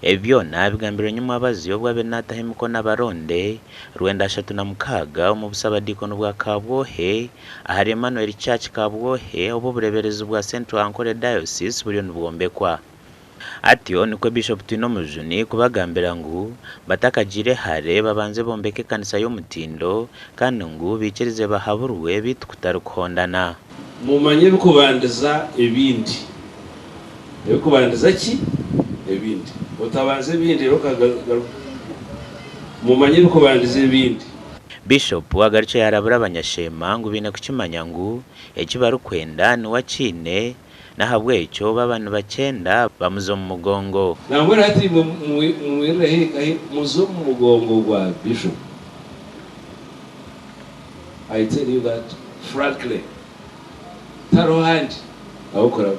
Ebi byona bigambirwe nyomwabazyo obu abaire naataho emikono abaronde 936 omu busabadiikoni bwa Kabwohe ahari Emmanuel Church Kabwohe obu obureeberezi bwa Central Ankole Diocese buriyo nibwombekwa. Atyo nikwo Bishop Twinomujuni kubagambira ngu batakagiire hare babanze bombeke ekanisa y'omutindo kandi ngu baikirize bahaburwe beitu kutari kuhondana. Mumanye ebikubandiza ebindi. Ebikubandiza ki? Ebindi. Otabanza ebindi reero okagaruka. Mumanye ebikubandiza ebindi. Bishop agarukire yarabura abanyasheema ngu baine kukimanya ngu eki barikwenda niwe akiine n'ahabw'ekyo baaba nibakyenda bamuze omu mugongo. Nambwenu hati imwe mwirire haihi muze omu mugongo gwa Bishop. I tell you that frankly. Tihariho handi ah'okuraba.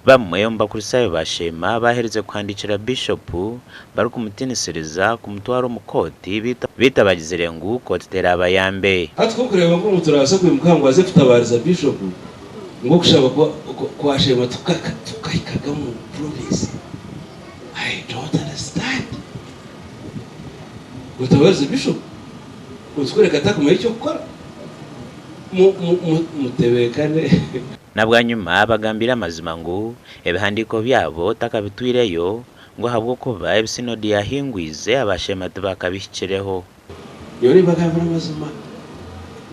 Bamwe omu Bakristaayo ba Sheema baaherize kuhandiikira Bishopu barikumutiinisiriza kumutwara omu kooti beitu abagizire ngu kooti teraabayambe. Hati ku orikureeba ngu omuntu naabaasa kwimuka ngu aze kutabaariza Bishopu ngu okushaba kwa Sheema tukahikaga omu province, I don't understand. Otabaarize Bishopu? Otikureka atakumanya eky'okukora? Mutebeekane. Na bwanyima bagambiire amazima ngu ebihandiiko byabo takabitwireyo, ngu ahabw'okuba ebi Synodi yaahingwize abashema tibakabihikireho. Nyowe nimbagambira amazima,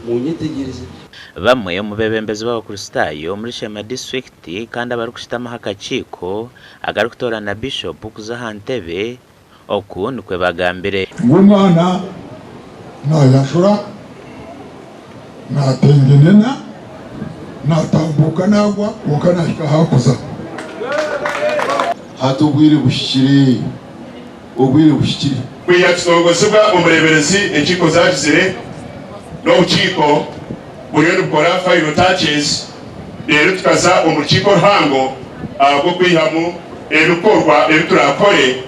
munyetegyereze. Bamwe omu beebembezi b'Abakristaayo omuri Sheema disiturikiti kandi abarikushutama aha kakiiko akarikutoorana Bishopu kuza aha ntebe, Oku nikwo bagambire. Ngu omwana naayashura, naatengenena, naatambuuka naagwa, kwonka naahika ahu arikuza. Hati obwire buhikire, obwire buhikire. Kwiha kitongozibwa omureeberezi enkiiko zaagizire n'obukiiko buriyo nibukora final touches reero tukaza omu rukiiko oruhango ahabw'okwihamu ebikorwa ebi turaakore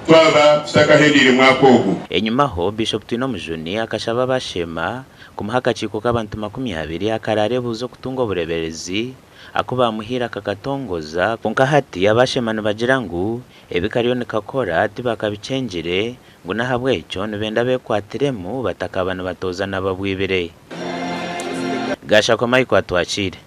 twaba tutakahendeire mwaka ogu. Enyimaho, Bishop Twinomujuni akashaba aba Sheema kumuha akakiiko k'abantu 20 akaraarebuuza okutunga obureeberezi aku baamuhaire akakatongoza, kwonka hati aba Sheema nibagira ngu ebi kariyo nikakora tibakabikyengire ngu n'ahabw'ekyo nibenda beekwatiremu batakaba nibatoozana babwibire. Gashakwa Michael Atwakiire.